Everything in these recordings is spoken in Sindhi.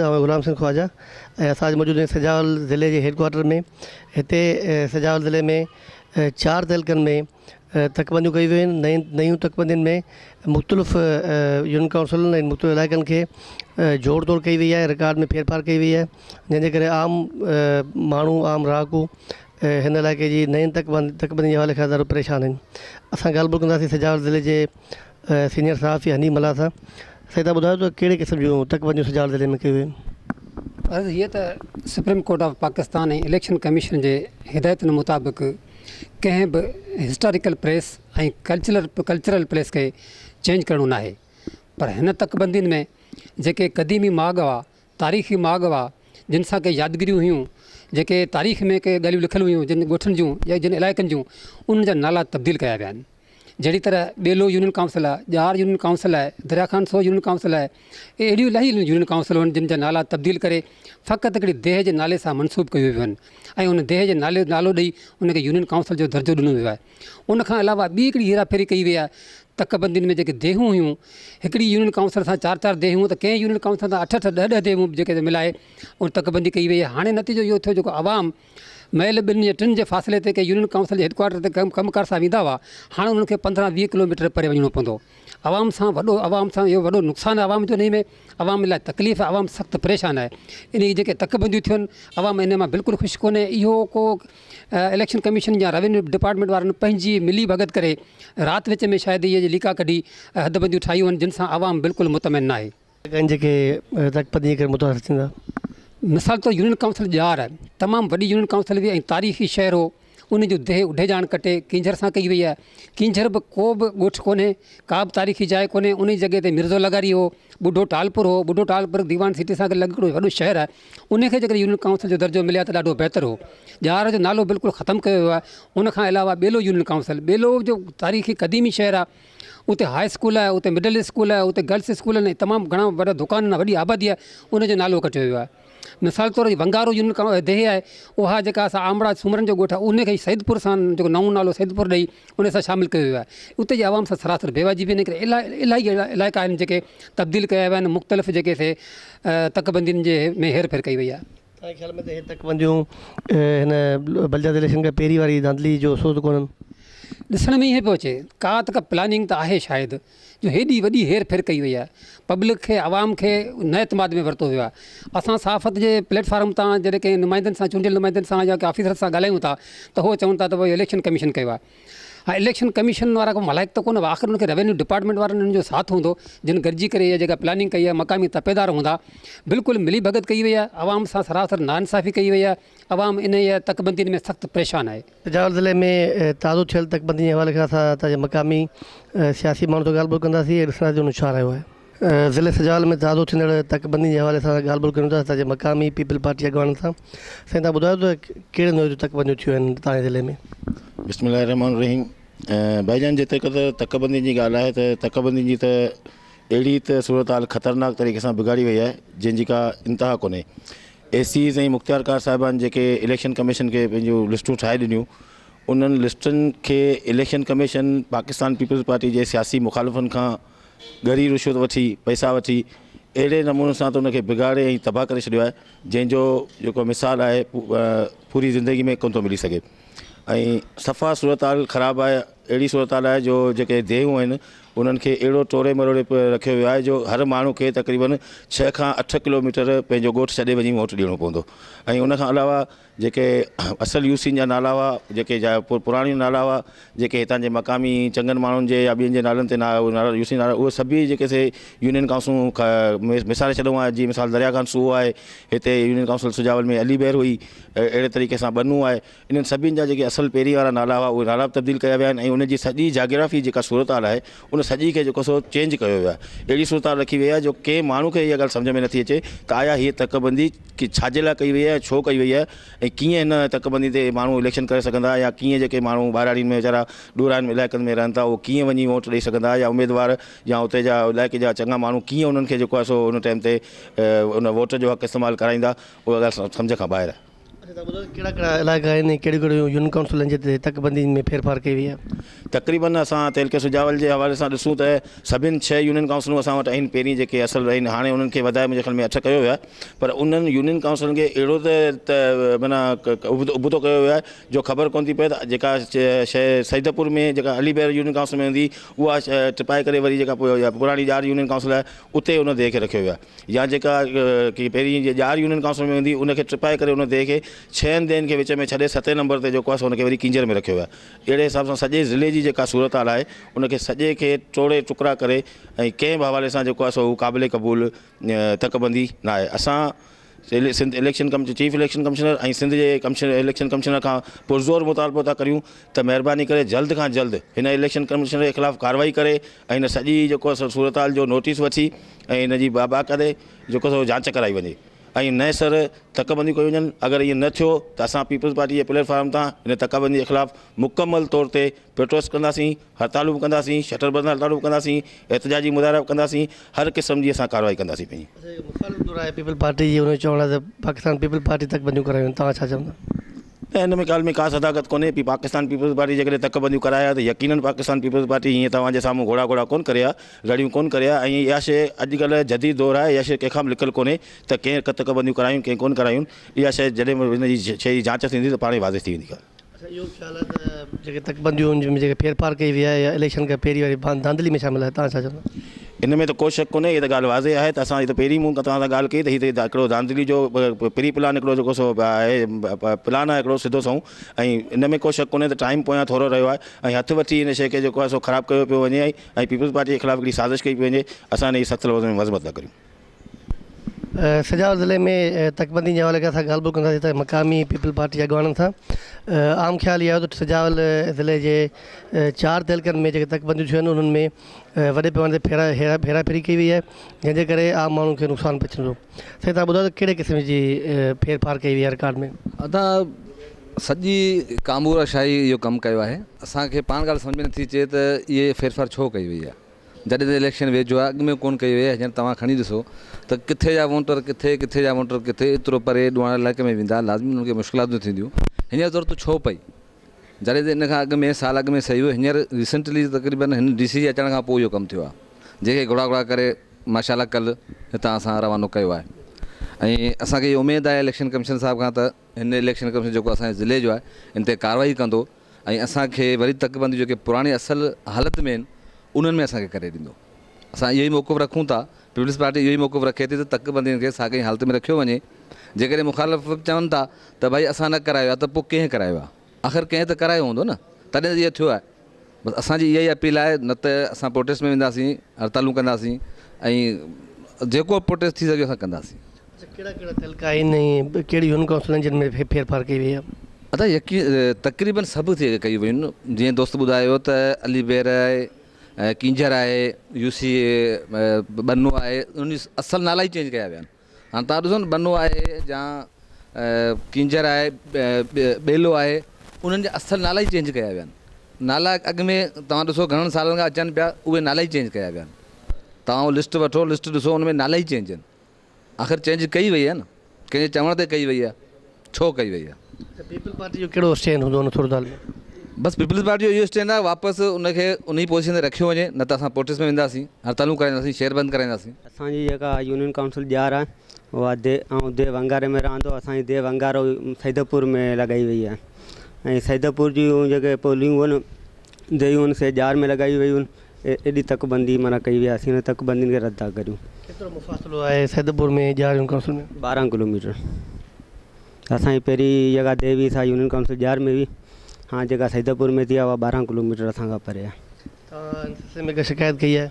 آئون غلام حسين خواجه ۽ اسان اڄ موجود آهيون سجاول ضلعي جي هيڊ ڪوارٽر ۾ هتي سجاول ضلعي ۾ چار تعلقن ۾ تڪبنديون ڪيون ويون آهن نين نيون تڪبندين ۾ مختلف يونين ڪائونسلن ۽ مختلف علائقن کي جوڙ توڙ ڪئي وئي آهي رڪارڊ ۾ ڦير ڦار ڪئي وئي آهي جنهن جي ڪري عام ماڻهو عام رهاڪو هن علائقي جي نين تڪبندين جي حوالي کان ڏاڍو پريشان آهن اسان ڳالهه ٻولهه ڪنداسين سجاول ضلعي جي سينيئر صحافي حنيف ملاح سان سائين تهان ٻڌايو ته ڪهڙي قسم جون تڪبنديون سجاول ضلعي ۾ ڪيون ويون آهن. عرض هيء ته supreme court of Pakistan ۽ election commission جي هدايتن مطابق ڪنهن به هسٽاريڪل پريس ۽ ڪلچرل پليس کي چينج ڪرڻو ناهي پر هن تڪبندين ۾ جيڪي قديمي ماڳ هئا تاريخي ماڳ هئا جن سان ڪي يادگيريون هيون جيڪي تاريخ ۾ ڪي ڳالهيون لکيل هيون جن ڳوٺن جون يا جن علائقن جون انهن جا نالا تبديل ڪيا ويا آهن جهڙي طرح ٻيلو يونين ڪائونسل آهي، ڄار يونين ڪائونسل آهي، دريا خان سو يونين ڪائونسل آهي، اهي اهڙيون الاهي يونين ڪائونسلون آهن جن جا نالا تبديل ڪري فقط هڪڙي ديهه جي نالي سان منسوب ڪيون ويون آهن ۽ ان ديهه جي نالي نالو ڏئي ان کي يونين ڪائونسل جو درجو ڏنو ويو آهي. ان کان علاوه ٻي هڪڙي هيرا ڦيري ڪئي وئي آهي تڪبندين ۾ جيڪي ديهون هيون هڪڙي يونين ڪائونسل سان چار چار ديهون ته ڪنهن يونين ڪائونسل سان اٺ اٺ ڏهه ڏهه ديهون به جيڪي ملائي ان تڪبندي ڪئي وئي آهي هاڻي نتيجو اهو ٿيو جيڪو عوام ميل ٻن يا ٽن جي فاصلي تي ڪنهن يونين ڪائونسل جي هيڊڪوارٽر تي ڪم ڪار سان ويندا هئا، هاڻ انهن کي 15 20 ڪلوميٽر پري وڃڻو پوندو. عوام سان وڏو عوام سان اهو وڏو نقصان آهي عوام جو انهي ۾ عوام لاء تڪليف آهي عوام سخت پريشان آهي. انهي جيڪي تڪبنديون ٿيون آهن عوام انهي مان بلڪل خوش ڪونهي اهو ڪو اليڪشن ڪميشن يا روينيو ڊپارٽمينٽ وارن پنهنجي ملي ڀڳت ڪري رات وچ ۾ شايد اهي ليڪا ڪڍي حدبنديون ٺاهيون آهن جن سان عوام بلڪل مطمئن ناهي. ڪن جيڪي تڪبندي جي ڪري متاثر ٿيندا. مثال طور يونين ڪائونسل ڄار تمام وڏي يونين ڪائونسل هئي ۽ تاريخي شهر هو ان جو ديهه اڍيجاڻ ڪٽي ڪينجهر سان ڪئي وئي آهي. ڪينجهر به ڪو به ڳوٺ ڪونهي، ڪا به تاريخي جاء ڪونهي، ان جي جڳهه تي مرزو لغاري هو، ٻڍو ٽالپر هو، ٻڍو ٽالپر ديوان سٽي سان گڏ لڳ هڪڙو وڏو شهر آهي، ان کي جيڪڏهن يونين ڪائونسل جو درجو ملي ها ته ڏاڍو بهتر هو. ڄار جو نالو بلڪل ختم ڪيو ويو آهي. ان کان علاوه ٻيلو يونين ڪائونسل، ٻيلو جو تاريخي قديمي شهر آهي، اتي هاء اسڪول آهي، اتي مڊل اسڪول آهي، اتي گرلس اسڪول آهن ۽ تمام گهڻا وڏا دڪان آهن، وڏي آبادي آهي، ان جو نالو ڪٽيو ويو آهي. مثال طور ونگارو يونين ديهه آهي، اها جيڪا اسان آمڙا سومرن جو ڳوٺ آهي، ان کي سيدپور سان جيڪو نئون نالو سيدپور ڏئي ان سان شامل ڪيو ويو آهي. اتي جي عوام سان سراسر بيواجبي ان ڪري الاهي اهڙا علائقا آهن جيڪي تبديل ڪيا ويا آهن، مختلف جيڪي سي تڪبندين جي ۾ هير ڦير ڪئي وئي آهي. توهان جي خيال ۾ ته هي تڪبنديون هن بلدياتي اليڪشن کان پهرين واري ڌانڌلي جو حصو ته ڪونهن؟ ڏسڻ ۾ ائين پيو اچي ڪا ته ڪا پلاننگ ته آهي شايد جو هيڏي وڏي هير ڦير ڪئي وئي آهي پبلڪ کي عوام کي نه اعتماد ۾ ورتو ويو آهي اسان صحافت جي پليٽ فارم تان جڏهن ڪنهن نمائندن سان چونڊيل نمائندن سان يا ڪنهن آفيسر سان ڳالهايون ٿا ته هو چون ٿا ته ڀئي اليڪشن ڪميشن ڪيو آهي ها اليڪشن ڪميشن وارا ڪو ملائڪ ته ڪونه هئا آخر ان کي روينيو ڊپارٽمينٽ وارن انهن جو ساٿ هوندو جن گڏجي ڪري اها جيڪا پلاننگ ڪئي آهي مقامي تپيدار هوندا بلڪل ملي ڀڳت ڪئي وئي آهي عوام سان سراسر ناانصافي ڪئي وئي آهي عوام انهيء تڪبندين ۾ سخت پريشان آهي. سجاول ضلعي ۾ تازو ٿيل تڪبندين جي حوالي کان اسان اتان جي مقامي سياسي ماڻهن سان ڳالهه ٻولهه ڪنداسين ۽ ڏسنداسين انهن ڇا رايو آهي. ضلعي سجاول ۾ تازو ٿيندڙ تڪبندين جي حوالي سان ڳالهه ٻولهه ڪريون ٿا اتان جي مقامي پيپلز پارٽي اڳواڻن سان. سائين توهان ٻڌايو ته ڪهڙي نوع جون تڪبنديون ٿيون آهن توهان جي ضلعي ۾؟ بسم الله الرحمٰن الرحيم ڀائي جان جيتري قدر تڪبندين جي ڳالهه آهي ته تڪبندين جي ته اهڙي ته صورتحال خطرناڪ طريقي سان بگاڙي وئي آهي جنهن جي ڪا انتها ڪونهي اي سيز ۽ مختيارڪار صاحبان جيڪي اليڪشن ڪميشن کي پنهنجون لسٽون ٺاهي ڏنيون انهن لسٽن کي election commission Pakistan peoples party جي سياسي مخالفن کان ڳري رشوت وٺي پئسا وٺي اهڙي نموني سان ته ان کي بگاڙي ۽ تباهه ڪري ڇڏيو آهي جنهن جو جيڪو مثال آهي پوري زندگي ۾ ڪونه ٿو ملي سگهي ۽ صفا صورتحال خراب آهي اهڙي صورتحال آهي جو جيڪي ديهون آهن انهن کي اهڙو ٽوڙي مروڙي رکيو ويو آهي جو هر ماڻهو کي تقريبن ڇهه کان اٺ ڪلو ميٽر پنهنجو ڳوٺ ڇڏي وڃي ووٽ ڏيڻو پوندو ۽ ان کان علاوه جيڪي اصل يو سين جا نالا هئا جيڪي جا پراڻيون نالا هئا جيڪي هتان جي مقامي چڱن ماڻهن جي يا ٻين جي نالن تي نالا يو سي نالا اهي سڀئي جيڪي سي يونين ڪائونسلون مثال ڇڏون ها جيئن مثال دريا خان سوئو آهي هتي يونين ڪائونسل سجاول ۾ علي بحر هئي اهڙي طريقي سان ٻنو آهي انهن سڀني جا جيڪي اصل پهرين وارا نالا هئا اهي نالا به تبديل ڪيا ويا آهن ۽ ان جي سڄي جاگرافي جيڪا صورتحال آهي ان سڄي کي جيڪو سو چينج ڪيو ويو آهي اهڙي صورتحال رکي وئي آهي جو ڪنهن ماڻهو کي اها ڳالهه سمجهه ۾ نٿي اچي ته آيا هيء تڪبندي ڇا جي لاء ڪئي وئي آهي ڇو ڪئي وئي آهي ۽ ڪيئن هن تڪبندي تي ماڻهو اليڪشن ڪري سگهندا يا ڪيئن جيڪي ماڻهو ٻهراڙين ۾ ويچارا ڏورانهن علائقن ۾ رهن ٿا اهي ڪيئن وڃي ووٽ ڏئي سگهندا يا اميدوار يا اتي جا علائقي جا چڱا ماڻهو ڪيئن انهن کي جيڪو آهي سو ان ٽائيم تي ان ووٽ جو حق استعمال ڪرائيندا اها ڳالهه سمجهه کان ٻاهر آهي. اچا توهان ٻڌايو ڪهڙا ڪهڙا علائقا آهن ۽ ڪهڙيون ڪهڙيون يونين ڪائونسل آهن جتي تڪبندين ۾ ڦيرڦار ڪئي وئي آهي؟ تقريبن اسان تعلقي سجاول جي حوالي سان ڏسون ته سڀن ڇهه يونين ڪائونسلون اسان وٽ آهن پهرين جيڪي اصل آهن هاڻي انهن کي وڌائي منهنجي خيال ۾ اٺ ڪيو ويو آهي پر انهن يونين ڪائونسلن کي اهڙو ته معنيٰ ابتو ڪيو ويو آهي جو خبر ڪونه ٿي پئي ته جيڪا شيء سيدپور ۾ جيڪا علي بحر يونين ڪائونسل ۾ هوندي اها ٽپائي ڪري وري جيڪا پراڻي ڄار يونين ڪائونسل آهي اتي ان ديهه کي رکيو ويو آهي يا جيڪا پهرين جي ڄار يونين ڪائونسل ۾ هوندي ان کي ٽپائي ڪري ان ديهه کي ڇهن ديهن کي وچ ۾ ڇڏي ستين نمبر تي جيڪو آهي سو ان کي وري ڪينجهر ۾ رکيو ويو آهي اهڙي حساب سان سڄي ضلعي جي جيڪا صورتحال آهي ان کي سڄي کي ٽوڙي ٽڪرا ڪري ۽ ڪنهن به حوالي سان جيڪو آهي سو هو قابل قبول تڪبندي ناهي اسان Sindh election commission chief election commissioner ۽ Sindh جي ڪمشنر اليڪشن ڪمشنر کان پرزور مطالبو ٿا ڪريون ته مهرباني ڪري جلد کان جلد هن اليڪشن ڪمشنر جي خلاف ڪارروائي ڪري ۽ هن سڄي جيڪو آهي سو صورتحال جو نوٽيس وٺي ۽ هن جي باقاعدي جيڪو سو جاچ ڪرائي وڃي ۽ نئين سر تڪبنديون ڪيون وڃن اگر ائين نه ٿيو ته اسان پيپلز پارٽي جي پليٽ فارم تان هن تڪبندي جي خلاف مڪمل طور تي پروٽيسٽ ڪنداسين، هڙتالون به ڪنداسين، شٽر بند هڙتالون به ڪنداسين، احتجاجي مظاهرا به ڪنداسين، هر قسم جي اسان ڪارروائي ڪنداسين پنهنجي. اڇا جيڪا مخالف ڌر آهي پيپلز پارٽي جي ان جو چوڻ آهي ته پاڪستان پيپلز پارٽي تڪ بنديون ڪرايون آهن توهان ڇا چوندا؟ نه ان ۾ ڳالهه ۾ ڪا صداقت ڪونهي پي پاڪستان پيپلز پارٽي جيڪڏهن تڪ بنديون ڪرايا ته يقينن پاڪستان پيپلز پارٽي هيئن توهان جي سامهون گهوڙا گهوڙا ڪونه ڪري ها رڙيون ڪونه ڪري ها ۽ اها شيء اڄڪلهه جديد دور آهي اها شيء ڪنهن کان به لڪل ڪونهي ته ڪنهن تڪ بنديون ڪرايون ڪنهن ڪونه ڪرايون اها شيء جڏهن به ان جي شيء جي جاچ ٿيندي ته پاڻ ئي واضح ٿي ويندي ڳالهه. اڇا اهو به خيال آهي ته جيڪي تڪبنديون هن ۾ جيڪي ڦيرڦار ڪئي وئي آهي اها اليڪشن کان پهرين واري ڌانڌلي ۾ شامل آهي توهان ڇا چوندا؟ ان ۾ ته ڪو شڪ ڪونهي هي ته ڳالهه واضح آهي ته اسان هي ته پهرين مون توهان سان ڳالهه ڪئي ته هي ته هڪڙو ڌانڌلي جو پري پلان هڪڙو جيڪو سو آهي پلان آهي هڪڙو سڌو سنئون ۽ ان ۾ ڪو شڪ ڪونهي ته ٽائيم پويان ٿورو رهيو آهي ۽ هٿ وٺي هن شيء کي جيڪو آهي سو خراب ڪيو پيو وڃي ۽ پيپلز پارٽي جي خلاف هڪڙي سازش ڪئي پئي وڃي اسان ان جي سخت لفظن ۾ مذمت ٿا ڪريون. سجاول ضلعي ۾ تڪبندي جي حوالي کان اسان ڳالهه ٻولهه ڪنداسين ته مقامي پيپلز پارٽي جي اڳواڻن سان عام خيال اهو آهي ته سجاول ضلعي جي چار تعلقن ۾ جيڪي تڪبنديون ٿيون آهن انهن ۾ وڏي پيماني تي ڦيرا هيرا ڦيرا ڦيري ڪئي وئي آهي جنهن جي ڪري عام ماڻهن کي نقصان پهچندو سائين تهان ٻڌايو ته ڪهڙي قسم جي ڦير ڦار ڪئي وئي آهي رڪارڊ ۾. ادا سڄي ڪامورا شاهي اهو ڪم ڪيو آهي اسان کي پاڻ ڳالهه سمجهه ۾ نٿي اچي ته اهي ڦير ڦار ڇو ڪئي وئي آهي. جڏهن ته اليڪشن ويجهو آهي اڳ ۾ ڪونه ڪئي وئي آهي هينئر توهان کڻي ڏسو ته ڪٿي جا ووٽر ڪٿي ڪٿي جا ووٽر ڪٿي ايترو پري ڏوهاڻي علائقي ۾ ويندا لازمي انهن کي مشڪلاتون ٿينديون هينئر ضرورت ڇو پئي جڏهن ته ان کان اڳ ۾ سال اڳ ۾ صحيح هيو هينئر ريسنٽلي تقريبن هن ڊي سي جي اچڻ کان پوء اهو ڪم ٿيو آهي جنهن کي گهڙا گهڙا ڪري ماشاء الله ڪل هتان اسان روانو ڪيو آهي ۽ اسان کي اميد آهي اليڪشن ڪمشنر صاحب کان ته هن اليڪشن ڪمشن جيڪو اسان جي ضلعي جو آهي ان تي ڪارروائي ڪندو ۽ اسان کي وري تڪبنديون جيڪي پراڻي اصل حالت ۾ آهن انهن ۾ اسان کي ڪري ڏيندو. اسان اهو ئي موقف رکون ٿا، پيپلز پارٽي اهو ئي موقف رکي ٿي ته تڪبندين کي ساڳئي حالت ۾ رکيو وڃي. جيڪڏهن مخالف چون ٿا ته ڀائي اسان نه ڪرايو آهي ته پوء ڪنهن ڪرايو آهي؟ آخر ڪنهن ته ڪرايو هوندو نه، تڏهن ته اهو ٿيو آهي. بس اسان جي اها ئي اپيل آهي نه ته اسان پروٽيسٽ ۾ وينداسين، هڙتالون ڪنداسين ۽ جيڪو پروٽيسٽ ٿي سگهيو اسان ڪنداسين. اڇا ڪهڙا ڪهڙا تعلقا آهن ۽ ڪهڙي يونين ڪائونسل آهن جن ۾ ڦير ڦار ڪئي وئي آهي؟ ادا يقين تقريبن سڀ ٿي ڪيون ويون آهن جيئن دوست ٻڌايو ته علي بير آهي ڪينجهر آهي يو سي ٻنو آهي انهن جي اصل نالا ئي چينج ڪيا ويا آهن هاڻي تان ڏسو نه ٻنو آهي يا ڪينجهر آهي ٻيلو آهي انهن جا اصل نالا ئي چينج ڪيا ويا آهن نالا اڳ ۾ توهان ڏسو گهڻن سالن کان اچن پيا اهي نالا ئي چينج ڪيا ويا آهن توهان لسٽ وٺو لسٽ ڏسو ان ۾ نالا ئي چينج آهن آخر چينج ڪئي وئي آهي نه ڪنهن جي چوڻ تي ڪئي وئي آهي ڇو ڪئي وئي آهي. ته پيپلز پارٽي جو ڪهڙو اسٽينڊ هوندو ان صورتحال ۾؟ بس پيپلز پارٽي جو اهو اسٽينڊ آهي واپس ان کي انهي پوزيشن تي رکيو وڃي نه ته اسان پروٽيسٽ ۾ وينداسين هڙتالون ڪرائينداسين شهر بند ڪرائينداسين. اسان جي جيڪا يونين ڪائونسل ڄار آهي اها the آئون ديهه ونگاري ۾ رهان ٿو اسان جي ديهه ونگارو سيدپور ۾ لڳائي وئي آهي ۽ سيدپور جون جيڪي پوليون آهن ديهون آهن سي ڄار ۾ لڳائي ويون آهن ايڏي تڪ بندي معنيٰ ڪئي وئي آهي اسين ان تڪ بندين کي رد ٿا ڪريون. ڪيترو مفاصلو آهي سيدپور ۾ ڄار يونين ڪائونسل ۾؟ 12 ڪلوميٽر. اسان جي پهرين جيڪا ديهه هئي سا يونين ڪائونسل ڄار ۾ هئي هاڻ جيڪا سيدپور ۾ ٿي آهي اها 12 ڪلوميٽر اسان کان پري آهي. توهان ان سلسلي ۾ ڪا شڪايت ڪئي آهي؟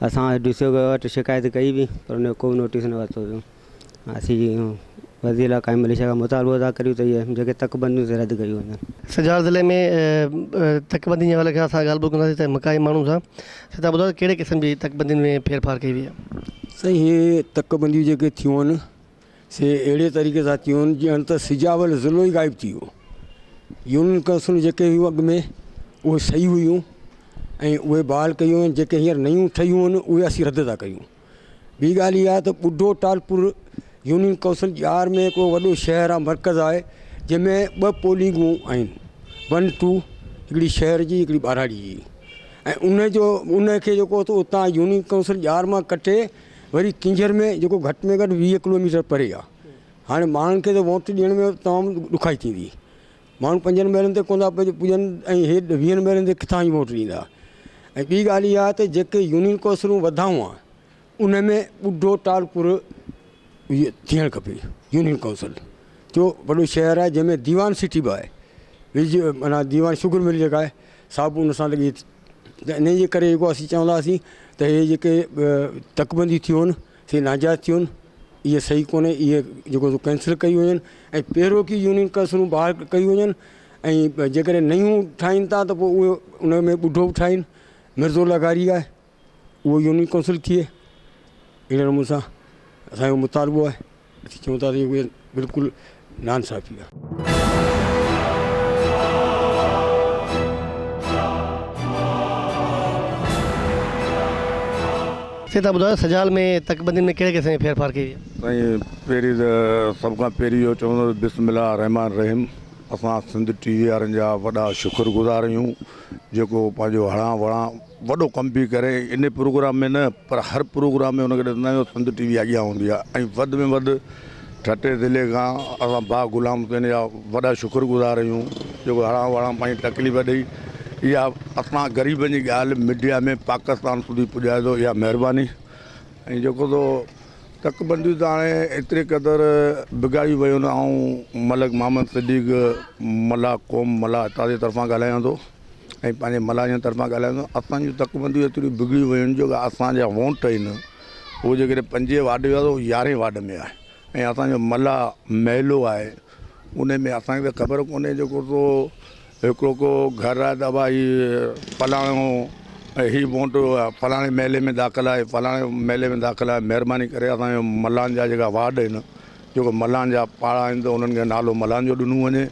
اسان ڊي سي او وٽ شڪايت ڪئي هئي پر ان جو ڪو به نوٽيس نه ورتو ويو. اسين وزير اعليٰ قائم علي شاهه کان مطالبو ٿا ڪريون ته اهي جيڪي تڪ بنديون سي رد ڪيون وڃن. سجاول ضلعي ۾ تڪ بندين جي حوالي کان اسان ڳالهه ٻولهه ڪنداسين ته مقامي ماڻهن سان سي تان ٻڌايو ته ڪهڙي قسم جي تڪ بندين ۾ ڦير ڦار ڪئي وئي آهي. سائين هي تڪ بنديون جيڪي ٿيون آهن سي اهڙي طريقي سان ٿيون آهن ڄڻ ته سجاول ضلعو ئي غائب ٿي ويو. يونين ڪائونسلون جيڪي هيون اڳ ۾ اهي صحيح هيون ۽ اهي بحال ڪيون ويون جيڪي هينئر نيون ٺهيون آهن اهي اسين رد ٿا ڪريون. ٻي ڳالهه اها ته ٻڍو ٽالپور يونين ڪائونسل ڄار ۾ هڪڙو وڏو شهر آهي مرڪز آهي جنهن ۾ ٻه پولنگون آهن ون ٽو هڪڙي شهر جي هڪڙي ٻهراڙي جي ۽ ان جو ان کي جيڪو ته اتان يونين ڪائونسل ڄار مان ڪٽي وري ڪينجهر ۾ جيڪو گهٽ ۾ گهٽ 20 ڪلوميٽر پري آهي. هاڻي ماڻهن کي ته ووٽ ڏيڻ ۾ تمام ڏکائي ٿيندي. ماڻهو پنجن ميلن تي ڪونه ٿا پڄن ۽ هي ويهن ميلن تي ڪٿان وڃي ووٽ ڏيندا. ۽ ٻي ڳالهه اها ته جيڪي يونين ڪائونسلون وڌائون ها ان ۾ ٻڍو ٽالپور ٿيڻ کپي يونين ڪائونسل جو وڏو شهر آهي جنهن ۾ ديوان سٽي به آهي ويجهي معنيٰ ديوان شگر مل جيڪا آهي سا به ان سان لڳي ٿي ته انهي جي ڪري جيڪو اسين چونداسين ته هي جيڪي تڪبنديون ٿيون آهن سي ناجائز ٿيون آهن اهي صحيح ڪونهي اهي جيڪو سو ڪينسل ڪيون وڃن ۽ پهروڪي يونين ڪائونسلون بحال ڪيون وڃن ۽ جيڪڏهن نيون ٺاهين ٿا ته پوء اهي ان ۾ ٻڍو به ٺاهين مرزو لغاري آهي اهو يونين ڪائونسل ٿئي اهڙي نموني سان اسان جو مطالبو آهي اسين چئون ٿا ته اهي بلڪل ناانصافي آهي. سي تان ٻڌايو سجال ۾ تڪبندين ۾ ڪهڙي قسم جي ڦيرڦار ڪئي وئي آهي؟ سائين پهرين ته سڀ کان پهرين اهو چوندس بسم الله الرحمٰن الرحيم اسان سنڌ ٽي وي وارن جا وڏا شڪر گذار آهيون جيڪو پنهنجو هڙان وڙان وڏو ڪم پي ڪري ان پروگرام ۾ نه پر هر پروگرام ۾ ان کي ڏسندا آهيون سنڌ ٽي وي اڳيان هوندي آهي ۽ وڌ ۾ وڌ ٺٽي ضلعي کان اسان باغ غلام حسين جا وڏا شڪر گذار آهيون جيڪو هڙان وڙان پنهنجي تڪليف ڏئي اها اسان غريبن جي ڳالهه ميڊيا ۾ پاڪستان سوڌي پڄائي ٿو اها مهرباني ۽ جيڪو تو تڪ بنديون ته هاڻي ايتري قدر بگاڙيون ويون آهن آئون ملڪ محمد صديق ملاح قوم ملاح اتحاد جي طرفان ڳالهايان ٿو ۽ پنهنجي ملاح جي طرفان ڳالهايان ٿو اسان جون تڪ بنديون ايتريون بگڙيون ويون آهن جو اسان جا وونٽ آهن اهو جيڪڏهن پنجين وارڊ جو آهي ته اهو يارهين وارڊ ۾ آهي ۽ اسان جو ملاح محلو آهي ان ۾ اسان کي ته خبر ڪونهي جيڪو سو هڪڙو ڪو گهر آهي ته ابا هي فلاڻو هي وونٽ فلاڻي محلي ۾ داخل آهي فلاڻي محلي ۾ داخل آهي مهرباني ڪري اسان جو ملان جا جيڪا وارڊ آهن جيڪو ملان جا پاڙا آهن ته انهن کي نالو ملان جو ڏنو وڃي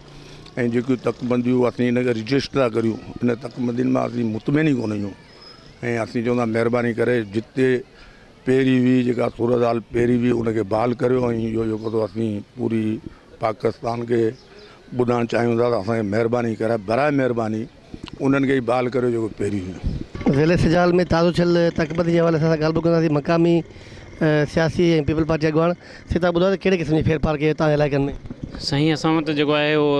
۽ جيڪيون تڪبنديون اسين ان کي رجسٽر ٿا ڪريون ان تڪبندين مان اسين مطمئن ئي ڪونه آهيون ۽ اسين چون ٿا مهرباني ڪري جتي پهرين هئي جيڪا صورتحال پهرين هئي ان کي بحال ڪريو ۽ اهو جيڪو ٿو اسين پوري پاڪستان کي ٻڌائڻ چاهيون ٿا ته اسان کي مهرباني ڪري براء مهرباني انهن کي ئي بحال ڪريو جيڪو پهرين هيون. ضلعي سجاول ۾ تازو ٿيل تڪبندي جي حوالي سان اسان ڳالهه ٻولهه ڪنداسين مقامي سياسي ۽ پيپلز پارٽي اڳواڻ سي تان ٻڌايو ته ڪهڙي قسم جي ڦيرڦار ڪئي تان علائقن ۾. سائين اسان وٽ جيڪو آهي اهو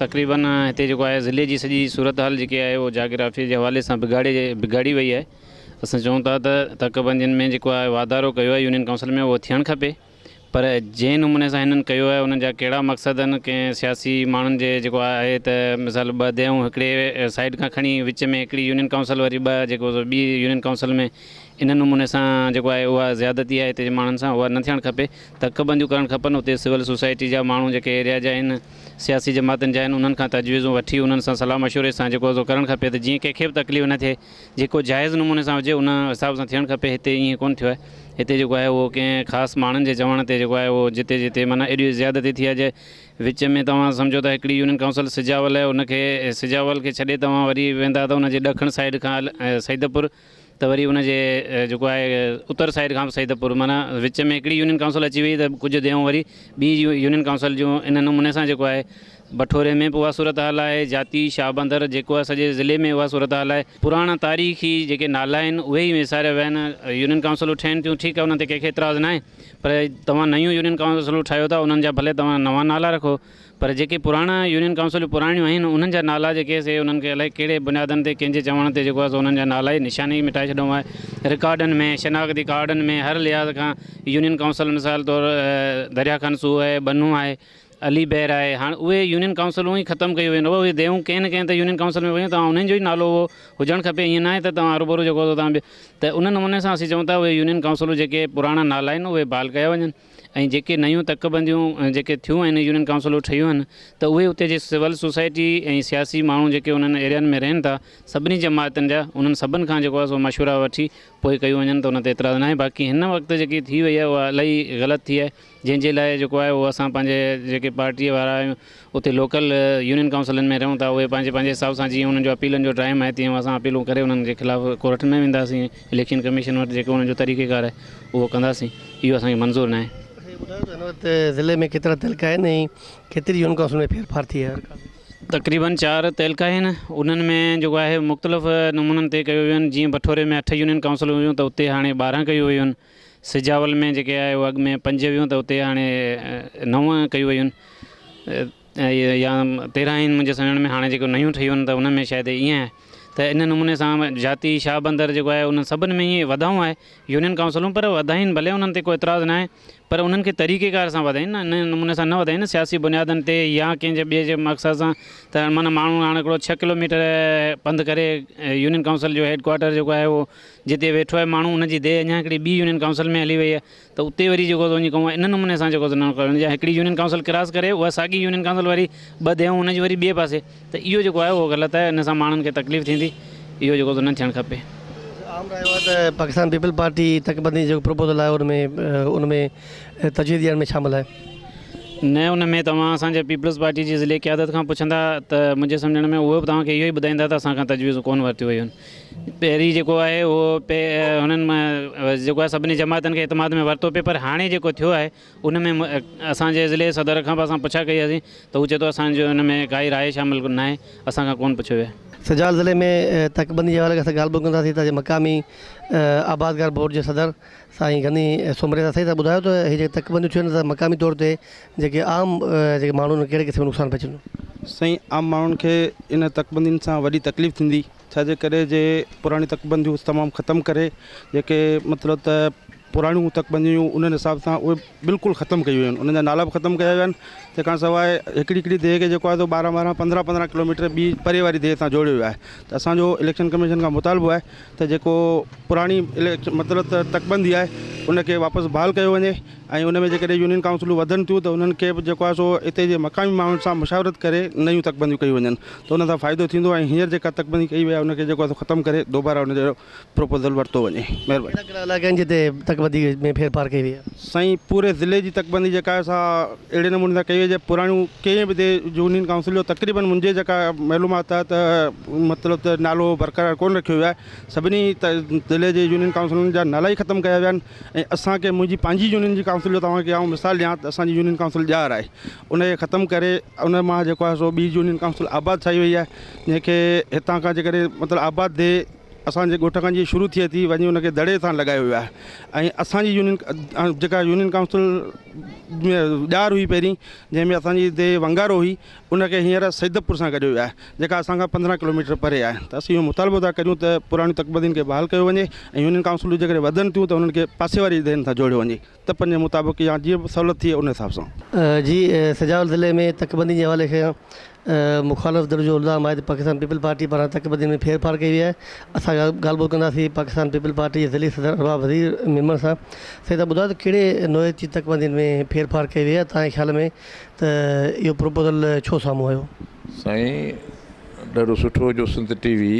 تقريبن هتي جيڪو آهي ضلعي جي سڄي صورتحال جيڪي آهي اهو جاگرافي جي حوالي سان بگاڙي بگاڙي وئي آهي اسان چئون ٿا ته تڪبندين ۾ جيڪو آهي واڌارو ڪيو آهي يونين ڪائونسل ۾ اهو ٿيڻ کپي پر جنهن نموني سان هنن ڪيو آهي انهن جا ڪهڙا مقصد آهن ڪنهن سياسي ماڻهن جي جيڪو آهي ته مثال ٻه ديهون هڪڙي سائيڊ کان کڻي وچ ۾ هڪڙي يونين ڪائونسل وري ٻه جيڪو سو ٻي يونين ڪائونسل ۾ ان نموني سان جيڪو آهي اها زيادتي آهي هتي جي ماڻهن سان اها نه ٿيڻ کپي تڪبنديون ڪرڻ کپن اتي سول سوسائٽي جا ماڻهو جيڪي ايريا جا آهن سياسي جماعتن جا آهن انهن کان تجويزون وٺي انهن سان صلاح مشوري سان جيڪو سو ڪرڻ کپي ته جيئن ڪنهن کي به تڪليف نه ٿئي جيڪو جائز نموني سان هجي ان حساب سان ٿيڻ کپي هتي ائين ڪونه ٿيو آهي هتي جيڪو آهي اهو ڪنهن خاص ماڻهن جي چوڻ تي جيڪو آهي اهو جتي جتي معنيٰ ايڏي زيادتي ٿي آهي جي وچ ۾ توهان سمجهو ته هڪڙي يونين ڪائونسل سجاول آهي ان کي سجاول کي ڇڏي توهان وري ويندا ته ان جي ڏکڻ سائيڊ کان سيدپور ته وري ان جي جيڪو آهي اتر سائيڊ کان به سيدپور معنيٰ وچ ۾ هڪڙي يونين ڪائونسل اچي وئي ته ڪجهه ديهون وري ٻي يونين ڪائونسل جون ان نموني سان جيڪو آهي بٺوري ۾ به اها صورتحال آهي، جاتي، شاهبندر جيڪو آهي سڄي ضلعي ۾ اها صورتحال آهي، پراڻا تاريخي جيڪي نالا آهن اهي ئي وساريا ويا آهن، يونين ڪائونسلون ٺهن ٿيون ٺيڪ آهي انهن تي ڪنهن کي اعتراض ناهي پر توهان نيون يونين ڪائونسلون ٺاهيو ٿا انهن جا ڀلي توهان نوان نالا رکو پر جيڪي پراڻا يونين ڪائونسلون پراڻيون آهن انهن جا نالا جيڪي سي انهن کي الائي ڪهڙي بنيادن تي ڪنهن جي چوڻ تي جيڪو آهي سو انهن جا نالا ئي نشان ئي مٽائي ڇڏيو آهي رڪارڊن ۾ شناختي ڪارڊن ۾ هر لحاظ کان يونين ڪائونسل مثال طور دريا خان سوئو آهي ٻنو آهي علي بحر آهي هاڻ اهي يونين ڪائونسلون ئي ختم ڪيون ويون اهي ديهون ڪنهن نه ڪنهن ته يونين ڪائونسل ۾ ويون توهان انهن جو ئي نالو اهو هجڻ کپي ائين ناهي ته توهان هروڀرو جيڪو توهان ته ان نموني سان اسين چئون ٿا اهي يونين ڪائونسلون جيڪي پراڻا نالا آهن اهي بحال ڪيا وڃن ۽ جيڪي نيون تڪ بنديون جيڪي ٿيون آهن يونين ڪائونسلون ٺهيون آهن ته اهي اتي جي سول سوسائٽي ۽ سياسي ماڻهو جيڪي انهن ايريائن ۾ رهن ٿا سڀني جماعتن جا انهن سڀن کان جيڪو آهي سو مشورا وٺي پوء ڪيون وڃن ته ان تي اعتراض ناهي باقي هن وقت جيڪي ٿي وئي آهي اها الاهي غلط ٿي آهي جنهن جي لاء جيڪو آهي اهو اسان پنهنجي جيڪي پارٽيء وارا آهيون اتي لوڪل يونين ڪائونسلن ۾ رهون ٿا اهي پنهنجي پنهنجي حساب سان جيئن انهن جو اپيلن جو ٽائيم آهي تيئن اسان اپيلون ڪري انهن جي خلاف ڪورٽن ۾ وينداسين اليڪشن ڪميشن وٽ جيڪو انهن جو طريقي ڪار آهي اهو ڪنداسين اهو اسان کي منظور ناهي. اهو ٻڌايو ته هن وقت ضلعي ۾ ڪيترا تعلقا آهن ۽ ڪيتري يونين ڪائونسل ۾ ڦيرڦار ٿي آهي؟ تقريبن چار تعلقا آهن انهن ۾ جيڪو آهي مختلف نمونن تي ڪيو ويو آهن جيئن بٺوري ۾ اٺ يونين ڪائونسلون هيون ته اتي هاڻي 12 ڪيون ويون آهن سجاول ۾ جيڪي آهي اهو اڳ ۾ پنج هيون ته اتي هاڻي نو ڪيون ويون آهن يا 13 آهن منهنجي سمجهڻ ۾ هاڻي جيڪو نيون ٺهيون آهن ته ان ۾ شايد ائين آهي ته ان نموني سان جاتي شاهه بندر جيڪو آهي انهن سڀن ۾ ائين وڌائون آهي يونين ڪائونسلون پر وڌائين ڀلي انهن تي ڪو اعتراض ناهي پر انهن کي طريقي ڪار سان وڌائين نه ان نموني سان نه وڌائين نه سياسي بنيادن تي يا ڪنهن جي ٻئي جي مقصد سان ته معنيٰ ماڻهو هاڻي هڪڙو ڇهه ڪلوميٽر پنڌ ڪري يونين ڪائونسل جو هيڊ ڪوارٽر جيڪو آهي اهو جتي ويٺو آهي ماڻهو ان جي ديهه اڃا هڪڙي ٻي يونين ڪائونسل ۾ هلي وئي آهي ته اتي وري جيڪو وڃي ڪئون ان نموني سان جيڪو نه ڪرڻ يا هڪڙي يونين ڪائونسل ڪراس ڪري اها ساڳي يونين ڪائونسل وري ٻه ديهون ان جي وري ٻئي پاسي ته اهو جيڪو آهي اهو غلط آهي ان سان ماڻهن کي تڪليف ٿيندي اهو جيڪو نه ٿيڻ کپي. عام رايو آهي ته پاڪستان پيپلز پارٽي تڪبندي جو جيڪو پروپوزل آهي ان ۾ ان ۾ تجويز ڏيڻ ۾ شامل آهي. نه ان ۾ توهان اسان جي پيپلز پارٽي جي ضلعي قيادت کان پڇندا ته منهنجي سمجهڻ ۾ اهو به توهان کي اهو ئي ٻڌائيندا ته اسان کان تجويزون ڪونه ورتيون ويون آهن. پهرين جيڪو آهي اهو هنن جيڪو آهي سڀني جماعتن کي اعتماد ۾ ورتو پئي پر هاڻي جيڪو ٿيو آهي ان ۾ اسان جي ضلعي صدر کان به اسان پڇا ڪئي هئاسين ته هو چئي ٿو اسان جو ان ۾ ڪائي راء شامل ناهي اسان کان ڪونه پڇيو ويو آهي. سجاول ضلعي ۾ تڪبندي جي حوالي کان اسان ڳالهه ٻولهه ڪنداسين ته مقامي آبادگار بورڊ جي صدر سائين غني سومري سان سائين تهان ٻڌايو ته هي جيڪي تڪبنديون ٿيون آهن ته مقامي طور تي جيڪي عام جيڪي ماڻهو آهن ڪهڙي قسم جو نقصان پهچندو. سائين عام ماڻهن کي ان تڪبندين سان وڏي تڪليف ٿيندي ڇا جي ڪري جي پراڻي تڪبنديون تمام ختم ڪري جيڪي مطلب ته پراڻيون تڪبنديون هيون انهن حساب سان اهي بلڪل ختم ڪيون ويون آهن انهن جا نالا به ختم ڪيا ويا آهن تنهن کان سواء هڪڙي هڪڙي ديهه کي جيڪو آهي سو ٻارهن ٻارهن پندرهن پندرهن ڪلوميٽر ٻي پري واري ديهه سان جوڙيو ويو آهي ته اسانجو اليڪشن ڪميشن کان مطالبو آهي ته جيڪو پراڻي مطلب ته تڪبندي آهي ان کي واپس بحال ڪيو وڃي ۽ ان ۾ جيڪڏهن يونين ڪائونسلون وڌن ٿيون ته انهن کي به جيڪو آهي سو اتي جي مقامي ماڻهن سان مشاورت ڪري نيون تڪبنديون ڪيون وڃن ته ان سان فائدو ٿيندو ۽ هينئر جيڪا تڪبندي ڪئي وئي آهي ان کي جيڪو آهي سو ختم ڪري دوباره ان جو پروپوزل ورتو وڃي. مهرباني. ڪهڙا ڪهڙا علائقا آهن جتي تڪبندي ۾ ڦيرڦار ڪئي وئي آهي؟ سائين پوري ضلعي جي تڪبندي جيڪا آهي سا اهڙي نموني سان ڪئي وئي جي پراڻيون ڪنهن به the union council جو تقريبن منهنجي جيڪا معلومات آهي ته مطلب ته نالو برقرار ڪونه رکيو ويو آهي سڀني ضلعي جي يونين ڪائونسلن جا نالا ئي ختم ڪيا ويا آهن ۽ اسان کي منهنجي پنهنجي يونين جي ڪائونسل جو توهان کي آئون مثال ڏيان ته اسان جي يونين ڪائونسل ڄار آهي ان کي ختم ڪري ان مان جيڪو آهي سو ٻي يونين ڪائونسل آباد ٺاهي وئي آهي جنهن کي هتان کان جيڪڏهن مطلب آباد the اسان جي ڳوٺ کان جيئن شروع ٿئي ٿي وڃي ان کي دڙي سان لڳايو ويو آهي ۽ اسان جي يونين جيڪا يونين ڪائونسل ڄار هئي پهرين جنهن ۾ اسان جي the ونگارو هئي ان کي هينئر سيدپور سان گڏيو ويو آهي جيڪا اسان کان 15 ڪلوميٽر پري آهي ته اسين اهو مطالبو ٿا ڪريون ته پراڻيون تڪبندين کي بحال ڪيو وڃي ۽ يونين ڪائونسلون جيڪڏهن وڌن ٿيون ته انهن کي پاسي واري ذهن سان جوڙيو وڃي تپن جي مطابق يا جيئن به سهولت ٿئي ان حساب سان. جي سجاول ضلعي ۾ تڪبندي جي حوالي کان مخالف ڌر جو الزام آهي ته پاڪستان پيپلز پارٽي پاران تڪبندين ۾ ڦير ڦار ڪئي وئي آهي اسان ڳالهه ٻولهه ڪنداسين پاڪستان پيپلز پارٽي جي ضلعي صدر ارباب وزير ميمڻ سان سائين تهان ٻڌايو ته ڪهڙي نوعيت جي تڪبندين ۾ ڦير ڦار ڪئي وئي آهي تهان جي خيال ۾ ته اهو پروپوزل ڇو سامهون آيو؟ سائين ڏاڍو سٺو جو سنڌ ٽي وي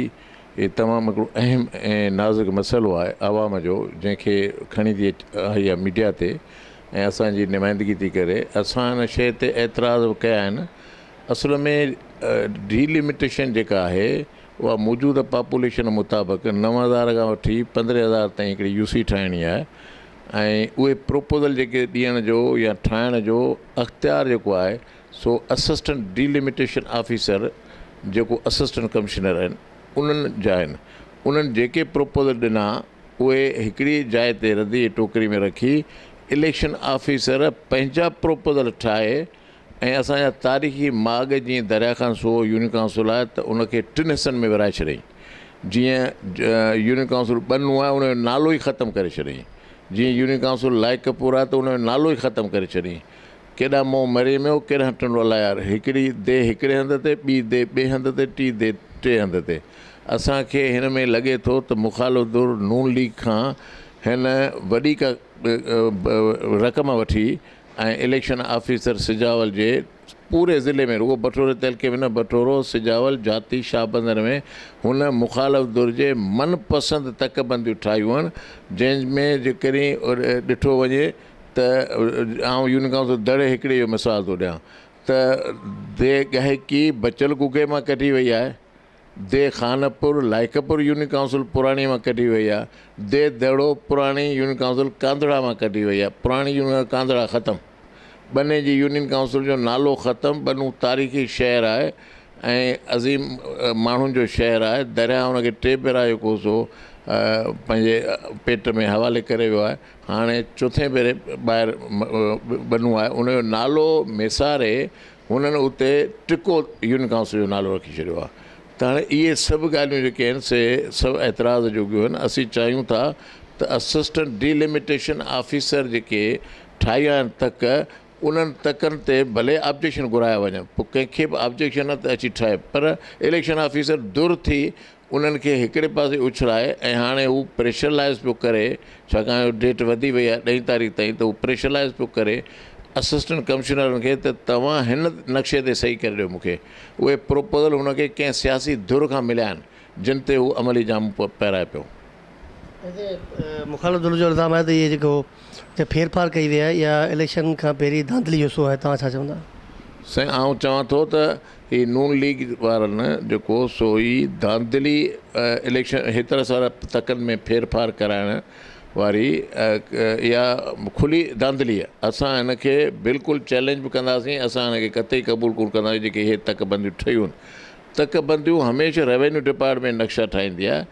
هي تمام هڪڙو اهم ۽ نازڪ مسئلو آهي عوام جو جنهن کي کڻي ٿي آئي آهي ميڊيا تي ۽ اسان جي نمائندگي ٿي ڪري اسان هن شيء تي اعتراض به ڪيا آهن اصل ۾ ڊي لميٽيشن جيڪا آهي اها موجوده پاپوليشن مطابق 9000 کان وٺي 15000 تائين هڪڙي يو سي ٺاهڻي آهي ۽ اهي پروپوزل جيڪي ڏيڻ جو يا ٺاهڻ جو اختيار جيڪو آهي سو اسسٽنٽ ڊيلميٽيشن آفيسر جيڪو اسسٽنٽ ڪمشنر آهن انهن جا آهن انهن جيڪي پروپوزل ڏنا اهي هڪڙي جاء تي ردي جي ٽوڪري ۾ رکي اليڪشن آفيسر پنهنجا پروپوزل ٺاهي ۽ اسان جا تاريخي ماڳ جيئن دريا خان سوهو يونين ڪائونسل آهي ته ان کي ٽن حصن ۾ ورهائي ڇڏيائين جيئن يونين ڪائونسل ٻنو آهي ان جو نالو ئي ختم ڪري ڇڏيائين جيئن يونين ڪائونسل لائق پور آهي ته ان جو نالو ئي ختم ڪري ڇڏيائين ڪيڏانهن منهن مري ميو ڪيڏانهن ٽنڊو الهيار هڪڙي ديهه هڪڙي هنڌ تي ٻي ديهه ٻئي هنڌ تي ٽي ديهه ٽئين هنڌ تي اسان کي هن ۾ لڳي ٿو ته مخالف ڌر نون ليگ کان هن وڏي ڪا رقم وٺي ۽ اليڪشن آفيسر سجاول جي پوري ضلعي ۾ رڳو بٺوري تعلقي ۾ نه بٺورو، سجاول، جاتي، شاهبندر ۾ هن مخالف ڌر جي من پسند تڪ بنديون ٺاهيون آهن جنهن ۾ جيڪڏهن ڏٺو وڃي ته آئون يونين ڪائونسل دڙي هڪڙي جو مثال ٿو ڏيان ته ديهه ڳهڪي بچل گوگي مان ڪڍي وئي آهي. ديهه خانپور لائقپور يونين ڪائونسل پراڻي مان ڪڍي وئي آهي، ديهه دڙو پراڻي يونين ڪائونسل ڪانڌڙا مان ڪڍي وئي آهي، پراڻي يونين ڪانڌڙا ختم، ٻني جي يونين ڪائونسل جو نالو ختم، ٻنو تاريخي شهر آهي ۽ عظيم ماڻهن جو شهر آهي، درياهه ان کي ٽي ڀيرا جيڪو سو پنهنجي پيٽ ۾ حوالي ڪري ويو آهي، هاڻي چوٿين ڀيري ٻاهر ٻنو آهي، ان جو نالو ميساري هنن اتي ٽڪو يونين ڪائونسل جو نالو رکي ڇڏيو آهي ته هاڻي اهي سڀ ڳالهيون جيڪي آهن سي سڀ اعتراض جوڳيون آهن، اسين چاهيون ٿا ته اسسٽنٽ ڊيلميٽيشن آفيسر جيڪي ٺاهيا آهن تڪ انهن تڪن تي ڀلي آبجيڪشن گهرايا وڃن پوء ڪنهن کي به آبجيڪشن آهي ته اچي ٺاهي پر اليڪشن آفيسر ڌر ٿي انهن کي هڪڙي پاسي اڇلائي ۽ هاڻي هو پريشرلائز پيو ڪري ڇاڪاڻ جو ڊيٽ وڌي وئي آهي ڏهين تاريخ تائين ته هو پريشرلائز پيو ڪري اسسٽنٽ ڪمشنرن کي ته توهان هن نقشي تي صحيح ڪري ڏيو مون کي اهي پروپوزل هن کي ڪنهن سياسي ڌر کان مليا آهن جن تي هو عملي جامو پهرائي پيو. هتي مخالف ڌر جو الزام آهي ته اهي جيڪو جا ڦير ڦار ڪئي وئي آهي اها اليڪشن کان پهرين ڌانڌلي جو حصو آهي توهان ڇا چوندا؟ سائين آئون چوان ٿو ته هي نون ليگ وارن جيڪو سو هي ڌانڌلي اليڪشن هيترا سارا تڪن ۾ ڦير ڦار ڪرائڻ واري اها کلي ڌانڌلي آهي اسان هن کي بلڪل چئلينج به ڪنداسين اسان هن کي قطعي قبول ڪونه ڪنداسين جيڪي هي تڪ بنديون ٺهيون آهن تڪ بنديون هميشه روينيو ڊپارٽمينٽ نقشا ٺاهيندي آهي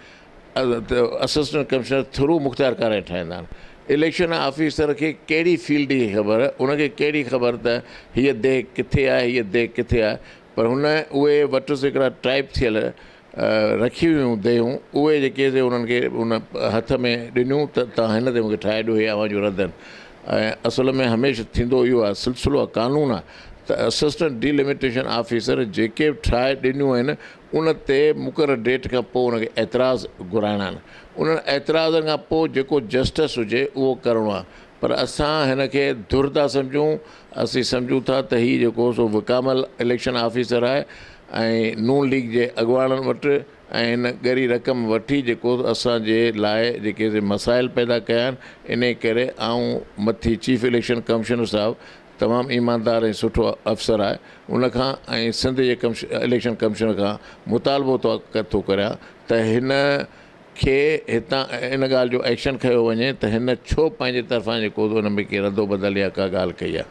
اسسٽنٽ ڪمشنر ٿرو مختيارڪار ٺاهيندا آهن. اليڪشن آفيسر کي ڪهڙي فيلڊ جي خبر، ان کي ڪهڙي خبر ته هيء ديهه ڪٿي آهي، هيء ديهه ڪٿي آهي، پر هن اهي وٽس هڪڙا ٽائيپ ٿيل رکي هيون ديهون، اهي جيڪي سي انهن کي ان هٿ ۾ ڏنيون ته توهان هن تي مون کي ٺاهي ڏيو، هي اوهان جون رد آهن. ۽ اصل ۾ هميشه ٿيندو اهو آهي، سلسلو آهي، قانون آهي ته اسسٽنٽ ڊيلميٽيشن آفيسر جيڪي به ٺاهي ڏنيون آهن، ان تي مقرر ڊيٽ کان پوء ان کي اعتراض گهرائڻا آهن. انهن اعتراضن کان پوء جيڪو جسٽس هجي اهو ڪرڻو آهي پر اسان هن کي ڌر ٿا سمجهون، اسين سمجهون ٿا ته هي جيڪو سو وڪامل اليڪشن آفيسر آهي ۽ نون ليگ جي اڳواڻن وٽ ۽ هن ڳري رقم وٺي جيڪو اسان جي لاء جيڪي سي مسائل پيدا ڪيا آهن انهي ڪري آئون مٿي چيف اليڪشن ڪمشنر صاحب تمام ايماندار ۽ سٺو افسر آهي ان کان ۽ سنڌ جي اليڪشن ڪمشنر کان مطالبو ٿو ڪريان ته هن کي هتان ان ڳالهه جو ايڪشن کنيو وڃي ته هن ڇو پنهنجي طرفان جيڪو ان ۾ ڪي ردو بدل يا ڪا ڳالهه ڪئي آهي.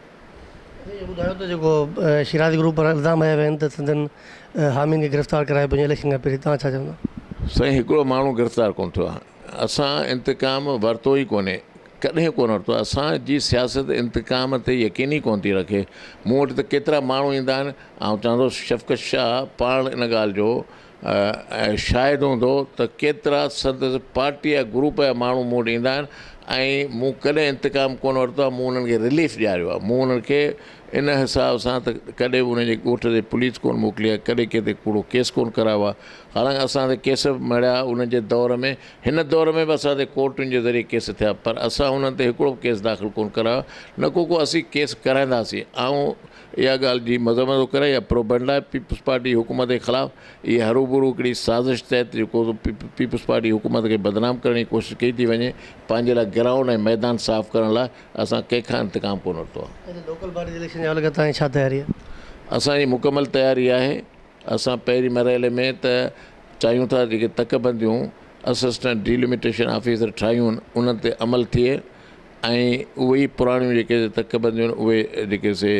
اهو ٻڌايو ته جيڪو شيرازي گروپ پاران الزام هنيا ويا آهن ته سندن حامين کي گرفتار ڪرايو پيو وڃي اليڪشن کان پهرين توهان ڇا چوندا؟ سائين هڪڙو ماڻهو گرفتار ڪونه ٿيو آهي اسان انتقام ورتو ئي ڪونهي ڪڏهن ڪونه ورتو آهي. اسان جي سياست انتقام تي يقين ئي ڪونه ٿي رکي. مون وٽ ته ڪيترا ماڻهو ايندا آهن. آئون چوان ٿو شفقت شاهه پاڻ ان ڳالهه جو شاهد هوندو ته ڪيترا سندس پارٽي يا گروپ جا ماڻهو مون وٽ ايندا آهن ۽ مون ڪڏهن انتقام ڪونه ورتو آهي. مون انهن کي رليف ڏياريو آهي. مون انهن کي ان حساب سان ته ڪڏهن به انهن جي ڳوٺ تي پوليس ڪونه موڪلي آهي، ڪڏهن ڪنهن تي ڪوڙو ڪيس ڪونه ڪرايو آهي. حالانڪه اسان تي ڪيس به مڙهيا انهن جي دور ۾، هن دور ۾ به اسان تي ڪورٽن جي ذريعي ڪيس ٿيا پر اسان انهن تي هڪڙو به ڪيس داخل ڪونه ڪرايو نه ڪو ڪو اسين ڪيس ڪرائينداسين. آئون اها ڳالهه جي مذمت ٿو ڪريان اها پروپينڊا آهي پيپلز پارٽي حڪومت جي خلاف اهي هروڀرو هڪڙي سازش تحت جيڪو سو پيپلز پارٽي حڪومت کي بدنام ڪرڻ جي ڪوشش ڪئي ٿي وڃي پنهنجي لاء گرائونڊ ۽ ميدان صاف ڪرڻ لاء اسان ڪنهن کان انتقام ڪونه ورتو آهي. لوڪل باڊيز اليڪشن جي حوالي کان توهان جي ڇا تياري آهي؟ اسان جي مڪمل تياري آهي. اسان پهرين مرحلي ۾ ته چاهيون ٿا جيڪي تڪ بنديون اسسٽنٽ ڊيلميٽيشن آفيسر ٺاهيون آهن انهن تي عمل ٿئي ۽ اهي ئي پراڻيون جيڪي تڪ بنديون آهن اهي جيڪي سي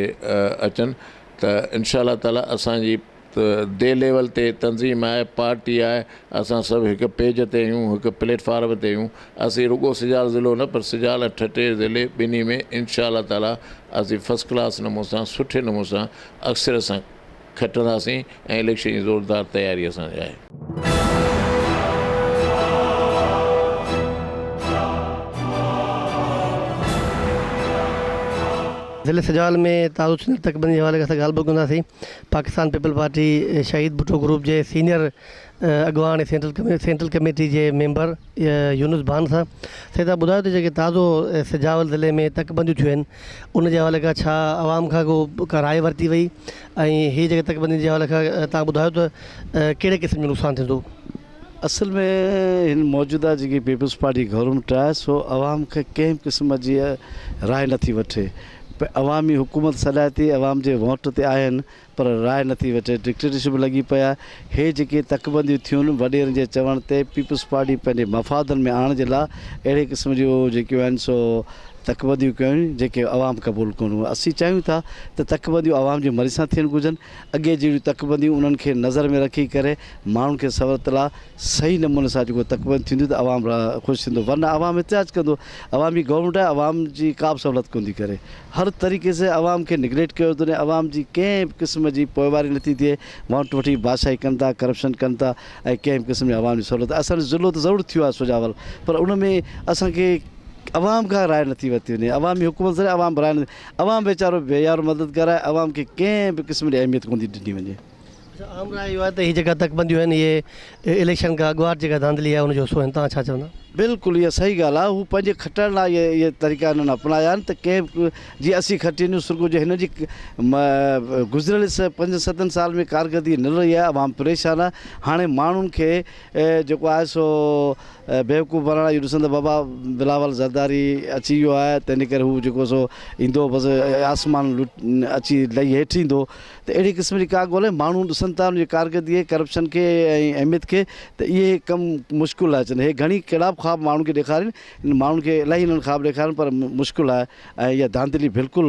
اچن ته انشاء الله تعالي اسان جي the level تي تنظيم آهي پارٽي آهي اسان سڀ هڪ پيج تي آهيون هڪ پليٽ فارم تي آهيون اسين رڳو سجاول ضلعو نه پر سجاول ۽ ٺٽي ضلعي ٻنهي ۾ انشاء الله تعالي اسين فرسٽ ڪلاس نموني سان سٺي نموني سان اڪثريت سان کٽنداسين ۽ اليڪشن جي زوردار تياري اسان جي آهي. ضلعي سجاول ۾ تازو ٿيندڙ تڪبندي جي حوالي سان ڳالهه ٻولهه ڪنداسين پاڪستان پيپلز پارٽي شهيد ڀٽو گروپ جي سينيئر اڳواڻ ۽ سينٽرل ڪميٽي جي ميمبر يونس ڀان سان سيدا ٻڌايو ته جيڪي تازو سجاول ضلعي ۾ تڪبنديون ٿيون آهن ان جي حوالي کان ڇا عوام کان ڪو ڪا راء ورتي وئي ۽ هي جيڪي تڪبندين جي حوالي کان تان ٻڌايو ته ڪهڙي قسم جو نقصان ٿيندو؟ اصل ۾ هن موجوده جيڪي پيپلز پارٽي گورنمينٽ آهي سو عوام کي ڪنهن به قسم جي راء نٿي وٺي عوامي حڪومت سڏائي ٿي عوام جي ووٽ تي آهن پر راء نٿي وٺي ڊڪٽيٽرشپ لڳي پئي آهي هي جيڪي تڪبنديون ٿيون وڏيرن جي چوڻ تي پيپلز پارٽي پنهنجي مفادن ۾ آڻڻ جي لاء اهڙي قسم جون جيڪيون آهن سو تڪبنديون ڪيون جيڪي عوام قبول ڪونه ڪيون اسين چاهيون ٿا ته تڪبنديون عوام جي مرضي سان ٿيڻ گهرجن اڳي جهڙيون تڪبنديون انهن کي نظر ۾ رکي ڪري ماڻهن کي سهولت لاء صحيح نموني سان جيڪو تڪبنديون ٿينديون ته عوام خوش ٿيندو ورنه عوام احتجاج ڪندو عوامي گورنمينٽ آهي عوام جي ڪا به سهولت ڪونه ٿي ڪري هر طريقي سان عوام کي نگليڪٽ ڪيو ٿو وڃي عوام جي ڪنهن به قسم جي پوئواري نٿي ٿئي وونٽ وٺي بادشاهي ڪن ٿا ڪرپشن ڪن ٿا ۽ ڪنهن به قسم جي عوام جي سهولت اسان جو ضلعو ته ضرور ٿيو آهي سجاول پر ان ۾ اسان کي عوام کان راء نٿي ورتي وڃي عوامي حڪومت سان عوام راء نٿي عوام ويچارو بي يار مددگار آهي عوام کي ڪنهن به قسم جي اهميت ڪونه ٿي ڏني وڃي. اڇا عام راء اهو آهي ته هي جيڪا تڪبنديون آهن اهي اليڪشن کان اڳواٽ جيڪا ڌانڌلي آهي ان جو حصو آهن توهان ڇا چوندا؟ بلڪل اها صحيح ڳالهه آهي هو پنهنجي کٽڻ لاء اهي اهي طريقا هنن اپنايا آهن ته ڪنهن به جي اسين کٽي وڃون سرڳو جي هن جي گذريل پنجن ستن سال ۾ ڪارڪردگي نه رهي آهي عوام پريشان آهي هاڻي ماڻهن کي جيڪو آهي سو بيوقوف بڻائڻ لاء اهو ڏسن ته بابا بلاول زرداري اچي ويو آهي تنهن ڪري هو جيڪو سو ايندو بس آسمان اچي لهي هيٺ ايندو ته اهڙي قسم جي ڪا ڳولهه ماڻهو ڏسن ٿا ان جي ڪارڪردگي کي ڪرپشن کي ۽ اهميت کي ته اهي ڪم مشڪل آهي اچن هي گهڻي ڪهڙا به خواب ماڻهن کي ڏيکارين ماڻهن کي الاهي انهن خواب ڏيکارين پر مشڪل آهي ۽ اها ڌانڌلي بلڪل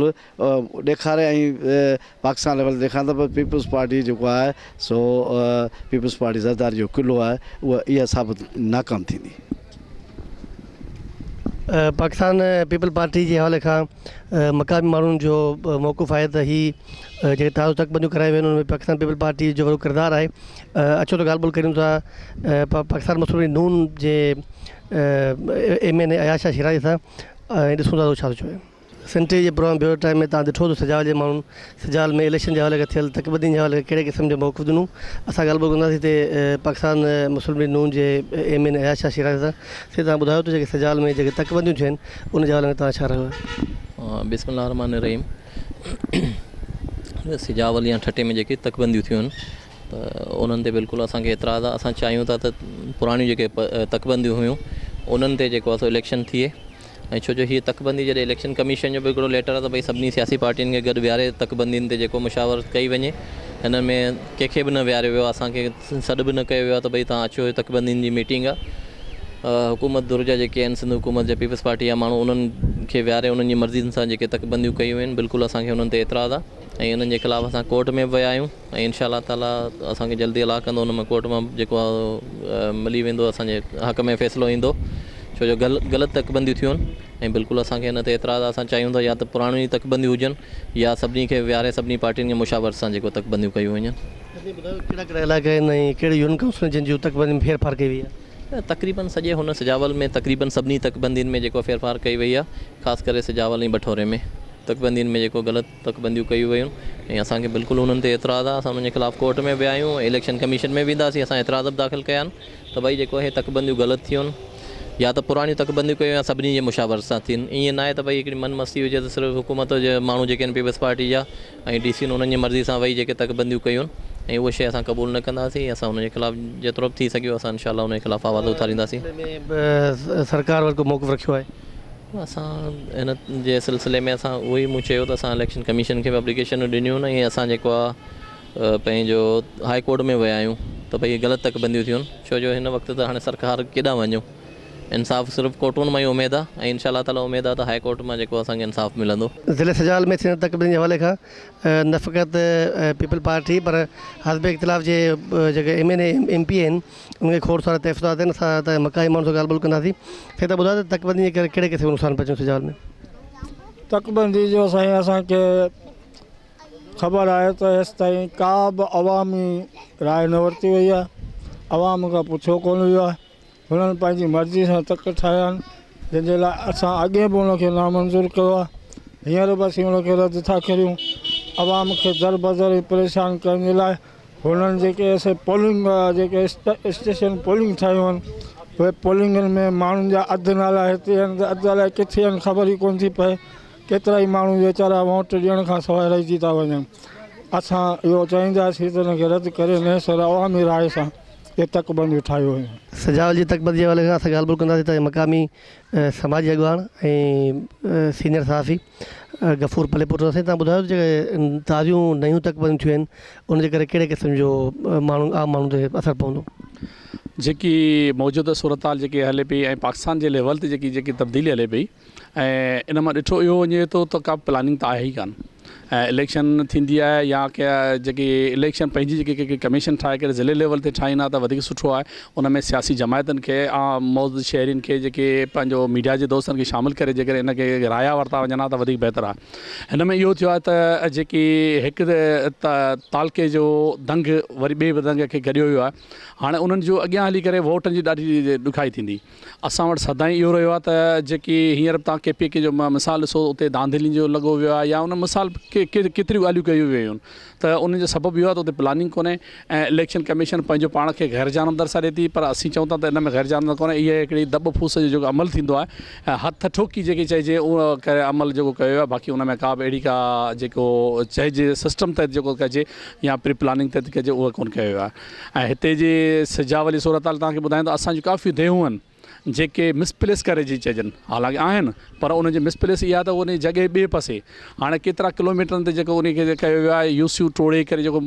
ڏيکاري ۽ پاڪستان ليول تي ڏيکارين ٿا پر پيپلز پارٽي جيڪو آهي سو پيپلز پارٽي زرداري جو قلعو آهي اها اها ثابت ناڪام ٿيندي. پاڪستان پيپلز پارٽي جي حوالي کان مقامي ماڻهن جو موقف آهي ته هي جيڪي تازو تڪبنديون ڪرايون ويون آهن ان ۾ پاڪستان پيپلز پارٽي جو وڏو ڪردار آهي اچو ته ڳالهه ٻولهه ڪريون ٿا پاڪستان مسلم ليگ نون جي M N A Ayaz Shah Shirazi سان ۽ ڏسون ٿا ته هو ڇا ٿو چوي. سنٽري جي پروگرام بيورو ٽائيم ۾ توهان ڏٺو ته سجاول جي ماڻهن سجاول ۾ اليڪشن جي حوالي کان ٿيل تڪبندين جي حوالي کان ڪهڙي قسم جو موقف ڏنو. اسان ڳالهه ٻولهه ڪنداسين هتي پاڪستان مسلم ليگ نون جي M N A Ayaz Shah Shirazi سان. سي توهان ٻڌايو ته جيڪي سجاول ۾ جيڪي تڪبنديون ٿيون آهن ان جي حوالي ۾ توهان ڇا رايو آهي؟ بسم الله الرحمٰن الرحيم سجاول يا ٺٽي ۾ جيڪي تڪبنديون ٿيون آهن ته انهن تي بلڪل اسان کي اعتراض آهي اسان چاهيون ٿا ته پراڻيون جيڪي تڪبنديون هيون انهن تي جيڪو آهي سو اليڪشن ٿئي ۽ ڇو جو هيء تڪبندي جڏهن اليڪشن ڪميشن جو به هڪڙو ليٽر آهي ته ڀئي سڀني سياسي پارٽين کي گڏ ويهاري تڪبندين تي جيڪو مشاورت ڪئي وڃي هن ۾ ڪنهن کي به نه ويهاريو ويو آهي اسان کي سڏ به نه ڪيو ويو آهي ته ڀئي توهان اچو تڪبندين جي ميٽنگ آهي حڪومت ڌر جا جيڪي آهن سنڌ حڪومت جا پيپلز پارٽي جا ماڻهو انهن کي ويهاري انهن جي مرضين سان جيڪي تڪبنديون ڪيون ويون آهن بلڪل اسان کي انهن تي اعتراض آهي ۽ انهن جي خلاف اسان ڪورٽ ۾ به ويا آهيون ۽ انشاء الله تعالي اسان کي جلدي الله ڪندو ان ۾ ڪورٽ مان جيڪو آهي ملي ويندو اسان جي حق ۾ فيصلو ايندو ڇو جو غلط تڪبنديون ٿيون آهن ۽ بلڪل اسان کي ان تي اعتراض آهي اسان چاهيون ٿا يا ته پراڻيون ئي تڪبنديون هجن يا سڀني کي ويهاري سڀني پارٽين کي مشاورت سان جيڪو تڪبنديون ڪيون وڃن. سائين ٻڌايو ڪهڙا ڪهڙا علائقا آهن ۽ ڪهڙي يونين ڪائونسل آهن جن جون تڪبندين ۾ ڦير ڦار ڪئي وئي آهي؟ تقريبن سڄي هن سجاول ۾ تقريبن سڀني تڪبندين ۾ جيڪو ڦير ڦار ڪئي وئي آهي خاص ڪري سجاول ۽ بٺوري ۾ تڪبندين ۾ جيڪو غلط تڪبنديون ڪيون ويون ۽ اسان کي بلڪل انهن تي اعتراض آهي اسان انهن جي خلاف ڪورٽ ۾ ويا آهيون ۽ اليڪشن ڪميشن ۾ وينداسين اسان اعتراض به داخل ڪيا آهن ته ڀئي جيڪو اهي تڪبنديون غلط ٿيون يا ته پراڻيون تڪبنديون ڪيون يا سڀني جي مشاورت سان ٿين ائين ناهي ته ڀئي هڪڙي من مستي هجي ته صرف حڪومت جي ماڻهو جيڪي آهن پيپلز پارٽي جا ۽ ڊي سي انهن جي مرضي سان ويهي جيڪي تڪبنديون ڪيون ۽ اها شيء اسان قبول نه ڪنداسين اسان ان جي خلاف جيترو به ٿي سگهيو اسان انشاء الله ان جي خلاف آواز اٿارينداسين. سلسلي ۾ به سرڪار وري ڪو موقف رکيو آهي؟ اسان ان جي سلسلي ۾ اسان اهو ئي مون چيو ته اسان اليڪشن ڪميشن کي به اپليڪيشنون ڏنيون آهن ۽ اسان جيڪو آهي پنهنجو هاء ڪورٽ ۾ ويا آهيون ته ڀئي غلط تڪبنديون ٿيون ڇو جو هن وقت ته هاڻي سرڪار ڪيڏانهن وڃون انصاف صرف ڪورٽن مان ئي اميد آهي ۽ انشاء الله تعالي اميد آهي ته هاء ڪورٽ مان جيڪو اسان کي انصاف ملندو. ضلعي سجاول ۾ ٿيندڙ تڪبندين جي حوالي کان نه فقط پيپلز پارٽي پر حزب اختلاف جي جيڪي M N A M P A آهن انهن کي کوڙ سارا تحفظات آهن اسان ته مقامي ماڻهن سان ڳالهه ٻولهه ڪنداسين سائين تان ٻڌايو ته تڪبندي جي ڪري ڪهڙي قسم جو نقصان پهچندو سجاول ۾. تڪبندي جو سائين اسان کي خبر آهي ته هيستائين ڪا به عوامي راء نه ورتي وئي آهي، عوام کان پڇيو ڪونه ويو آهي، هنن پنهنجي مرضي سان تڪ ٺاهيا آهن، جنهن جي لاء اسان اڳي به ان کي نامنظور ڪيو آهي، هينئر به اسين ان کي رد ٿا ڪريون، عوام کي دربدر ۽ پريشان ڪرڻ جي لاء هنن جيڪي اسين پولنگ جيڪي اسٽيشن پولنگ ٺاهيون آهن، اهي پولنگن ۾ ماڻهن جا اڌ نالا هتي آهن ته اڌ الائي ڪٿي آهن خبر ئي ڪونه ٿي پئي. ڪيترائي ماڻهو ويچارا ووٽ ڏيڻ کان سواء رهجي ٿا وڃن. اسان اهو چاهينداسين ته ان کي رد ڪري نئين سر عوامي راء سان اهي تڪبنديون ٺاهيون ويون. سجاول جي تڪبندي جي حوالي سان اسان ڳالهه ٻولهه ڪنداسين ته مقامي سماجي اڳواڻ ۽ سينيئر صحافي غفور پليپوٽو سان. سائين توهان ٻڌايو ته جيڪي تازيون نيون تڪبنديون ٿيون آهن ان جي ڪري ڪهڙي قسم جو ماڻهو عام ماڻهو تي اثر پوندو؟ جيڪي موجوده صورتحال جيڪي هلي پئي ۽ پاڪستان جي ليول تي جيڪي جيڪي تبديلي هلي پئي ۽ ان مان ڏٺو اهو وڃي ٿو ته ڪا پلاننگ ته آهي ئي ڪانه ۽ اليڪشن ٿيندي آهي يا ڪي جيڪي اليڪشن پنهنجي جيڪي ڪي ڪميشن ٺاهي ڪري ضلعي ليول تي ٺاهين ها ته وڌيڪ سٺو آهي ان ۾ سياسي جماعتن کي عام معزز شهرين کي جيڪي پنهنجو ميڊيا جي دوستن کي شامل ڪري جيڪڏهن ان کي رايا ورتا وڃن ها ته وڌيڪ بهتر آهي هن ۾ اهو ٿيو آهي ته جيڪي هڪ تعلقي جو دنگ وري ٻئي دنگ کي گڏيو ويو آهي هاڻي انهن جو اڳيان هلي ڪري ووٽن جي ڏاڍي ڏکائي ٿيندي اسان وٽ سدائين اهو رهيو آهي ته جيڪي هينئر به توهان ڪي پي ڪي جو مثال ڏسو اتي ڌانڌلين جو لڳو ويو آهي يا ان مثال ڪيتريون ڳالهيون ڪيون ويون آهن ته ان جو سبب اهو آهي ته اتي پلاننگ ڪونهي ۽ اليڪشن ڪميشن پنهنجو پاڻ کي غير جانبدار سڏي ٿي پر اسين چئون ٿا ته ان ۾ غير جانبدار ڪونهي اهي هڪڙي دٻ ڦوس جو جيڪو عمل ٿيندو آهي ۽ هٿ ٺوڪي جيڪي چئجي اهو ڪري عمل جيڪو ڪيو ويو آهي باقي ان ۾ ڪا به اهڙي ڪا جيڪو چئجي سسٽم تحت جيڪو ڪجي يا پري پلاننگ تحت ڪجي اهو ڪونه ڪيو ويو آهي. ۽ هتي جي سجاولي صورتحال توهان کي ٻڌايان ته اسان جون ڪافي ديهون آهن جيڪي مس پليس ڪري جي چئجن حالانڪه آهن پر انهن جي مس پليس اها ته ان جڳهه ٻئي پاسي هاڻي ڪيترا ڪلوميٽرن تي جيڪو ان کي ڪيو ويو آهي يو سيون ٽوڙي ڪري جيڪو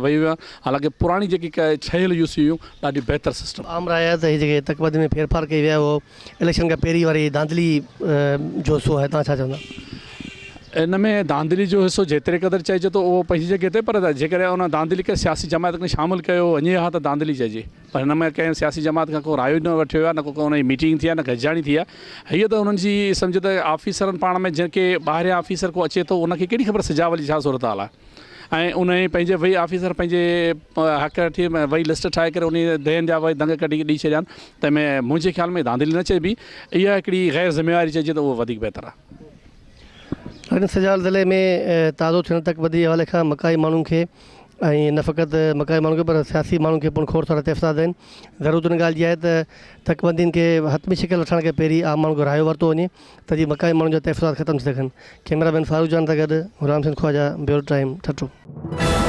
ويو آهي حالانڪه پراڻي جيڪي ٺهيل يو سيون هيون ڏاڍي بهتر سسٽم عام راء آهي ته هي جيڪي تڪبندي ۾ ڦيرڦار ڪئي وئي آهي اهو اليڪشن کان پهرين واري ڌانڌلي جو حصو آهي توهان ڇا چوندا؟ ان ۾ ڌانڌلي جو حصو جيتري قدر چئجي ٿو اهو پنهنجي جڳهه تي پر جيڪڏهن ان ڌانڌلي کي سياسي جماعت کي شامل ڪيو وڃي ها ته ڌانڌلي چئجي پر هن ۾ ڪنهن سياسي جماعت کان ڪو رايو نه وٺيو ويو آهي نه ڪو ان جي ميٽنگ ٿي آهي نه گڏجاڻي ٿي آهي هيء ته انهن جي سمجهه ته آفيسرن پاڻ ۾ جيڪي ٻاهريان آفيسر ڪو اچي ٿو ان کي ڪهڙي خبر سجاول جي ڇا صورتحال آهي ۽ انهي پنهنجي وئي آفيسر پنهنجي حق وٺي وئي لسٽ ٺاهي ڪري انهي دهن جا وئي دنگ ڪڍي ڏئي ڇڏيا آهن تنهن ۾ منهنجي خيال ۾ ڌانڌلي نه چئبي اها هڪڙي غير ذميواري چئجي ته اهو وڌيڪ بهتر آهي. ٺٽي سجاول ضلعي ۾ تازو ٿيندڙ تڪبندي جي حوالي کان مقامي ماڻهن کي ۽ نه فقط مقامي ماڻهن کي پر سياسي ماڻهن کي پڻ کوڙ سارا تحفظات آهن. ضرورت ان ڳالهه جي آهي ته تڪبندين کي حتمي شڪل وٺڻ کان پهرين عام ماڻهن کان رايو ورتو وڃي ته جيئن مقامي ماڻهن جا تحفظات ختم ٿي سگهن. ڪئميرا مين فاروق جان سان گڏ غلام حسين خواجه، بيورو ٽائيم، ٺٽو.